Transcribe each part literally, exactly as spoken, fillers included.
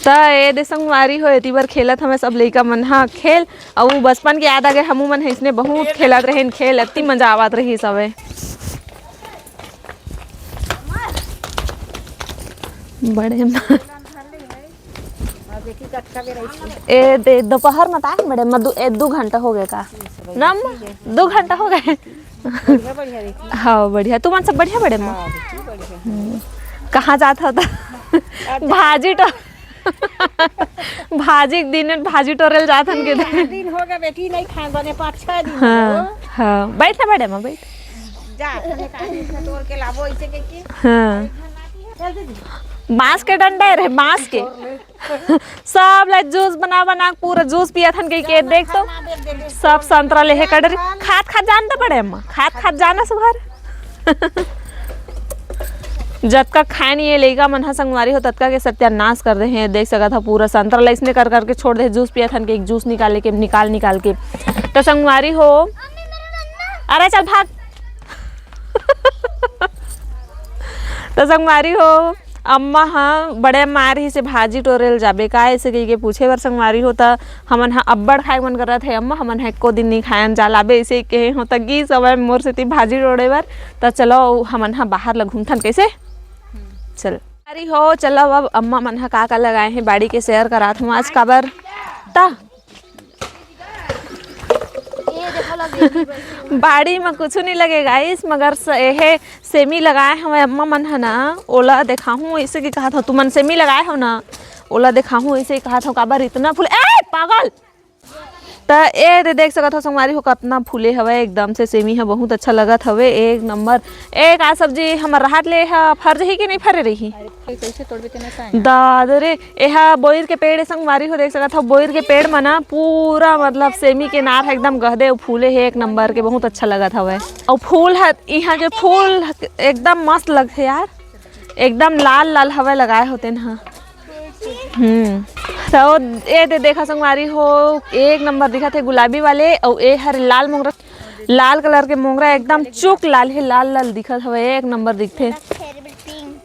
त ए दे संगवारी हो, एती बर खेलत हवय सब लइका मन ह खेल, अउ बचपन के याद आ गए। हमू मन ह इसने बहुत खेलत रहेन खेल, अति मजा आवत रहिस हवय। बड़े म-, ए दे दोपहर म ताए बड़े म दू, ए दू घंटा हो गए का? नम दू घंटा हो गए। हाँ, बढ़िया। तुमन सब बढ़िया बड़े म? हम्म। कहाँ जात हो त? भाजी टो-, भाजी के दिन में भाजी टोरेल जात हन के दे। दिन हो गए बेटी, नहीं खाए बने, पाँच छह दिन हो गए। हाँ, हाँ, बैठ ना बड़े म, बैठ। जा, तने काहे से तोड़ के लाबो, इसे के की? हाँ। चल दीदी। बांस के डंडा रहे, बांस के। सब ला जूस बना बना के पूरा जूस पियत हन कहिके, देख तो सब संतरा लेहे कटोरी। खात खात जान त पड़े अम्मा, खात खात जाना सुघर। जतका खाए नहीं ये लइका मन ह संगवारी हो, ततका के सत्यानाश कर दे हे। देख सकत ह पूरा संतरा ला इसने कर करके छोड़ दे, जूस पियत हन के एक जूस निकाले के, निकाल निकाल के। त संगवारी हो, अरे चल भाग। त संगवारी हो, अम्मा ह बड़े मार ही से भाजी टोरेल जाबे का, ऐसे कहिके पूछे बर संगवारी हो। त हमन ह अब्बड़ खाए मन करत हे अम्मा, हमन ह एको दिन नहीं खायन, जा लाबे ऐसे कहे हो। त गी समय मोर सेती भाजी टोरे बर। त चलो हमन ह बाहर ल घूमथन कैसे। चल अरे हो, चलो अब अम्मा मन ह का का लगाए हे बाड़ी के शेयर करात हूँ आज काबर। त बाड़ी म कुछु नहीं लगे गाइस, मगर स-, एहे सेमी लगाए हवय अम्मा मन ह ना, ओला देखाहूँ ऐसे कि कहत हव, तुमन सेमी लगाए हव ना, ओला देखाहूँ ऐसे कि कहत हव, काबर इतना फूल, ए पागल। त ए दे देख सकत हव संगवारी हो, कतना फूले हवय एकदम से, सेमी ह बहुत अच्छा लगत हवे, एक नंबर। ए का सब्जी हमर राहत ले ह फर जही कि नहीं फरे रही? अरे, कैसे तोड़बे तेना का है? दाद रे, एहा बोइर के पेड़ ए संगवारी हो, देख सकत हव बोइर के पेड़ म ना पूरा मतलब सेमी के नार ह एकदम गहदे अउ फूले हे एक नंबर के, बहुत अच्छा लगत हवय। अउ फूल ह, इहाँ के फूल ह एकदम मस्त लगथे यार, एकदम लाल लाल हवय लगाए होतेन ह। हम्म, तो ए दे देखा संगवारी हो, एक नंबर दिखत हे गुलाबी वाले, अउ ए हर लाल मोंगरा, लाल कलर के मोंगरा एकदम चुक लाल हे, लाल लाल दिखत हवय, एक नंबर दिखथे।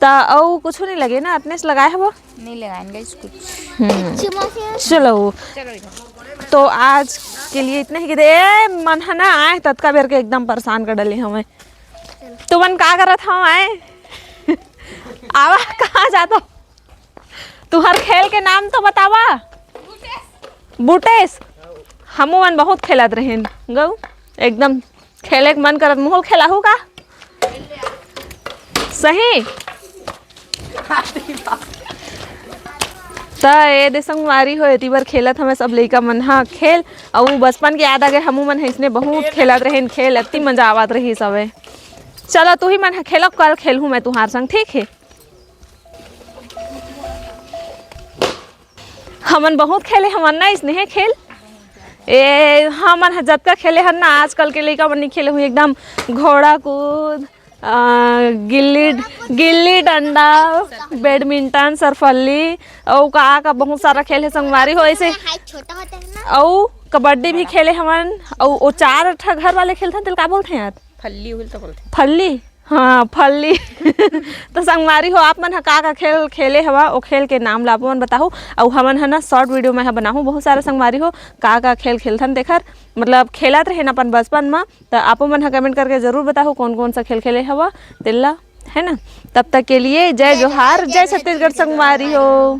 त अउ कुछु नहीं लगे ना, अतने से लगाए हवो। नहीं लगाएन गाइस कुछ। हम्म। चलो। चलो इधर। तो आज के लिए इतने ही किदे। ए, मन ह ना आए ततका बेर के एकदम परेशान कर डले हमें। तुमन का करत हव आए? आवा, कहाँ जात हो? तुहर खेल के नाम तो बतावा। बुटेश, हमू मन बहुत खेलत रहेन गऊ, एकदम खेले के मन करत। मोहल खेलाहू का? सही। त ए दे संगवारी हो, एती बर खेलत हमें सब लइका मन ह खेल, अउ बचपन के याद आ गए। हमू मन ह इसने बहुत खेलत रहेन खेल, अति मजा आवत रही सबे। चलो तू ही मन ह खेलो, कल खेलहूँ मैं तुहार संग, ठीक है? हमन बहुत खेले हमन ना इसने हे खेल। ए, हमन ह जतका खेले हन ना, आजकल के लइका मन नहीं खेले हुई, एकदम घोड़ा कूद, आ, गिल्ली, गिल्ली डंडा, बैडमिंटन, सरफल्ली, अउ का का बहुत सारा खेल हे संगवारी हो। ऐसे हाइट छोटा होता है ना। अउ कबड्डी भी खेले हमन, अउ ओ चार ठा घर वाले खेलथन, तेल का बोलथे यार? फल्ली उहिल तो बोलथे। फल्ली? हाँ, फल्ली। तो संगवारी हो, आप मन ह का का खेल खेले हवा, ओ खेल के नाम ला आप मन बताहू। अउ हमन ह ना शॉर्ट वीडियो में ह बनाहू बहुत सारा संगवारी हो, का का खेल खेलथन तेखर, मतलब खेलत रहेन अपन बचपन म। त आपो मन ह कमेंट करके जरूर बताहू कौन कौन सा खेल खेले हवा तेला, है ना। तब तक के लिए जय जोहार, जय छत्तीसगढ़ संगवारी हो।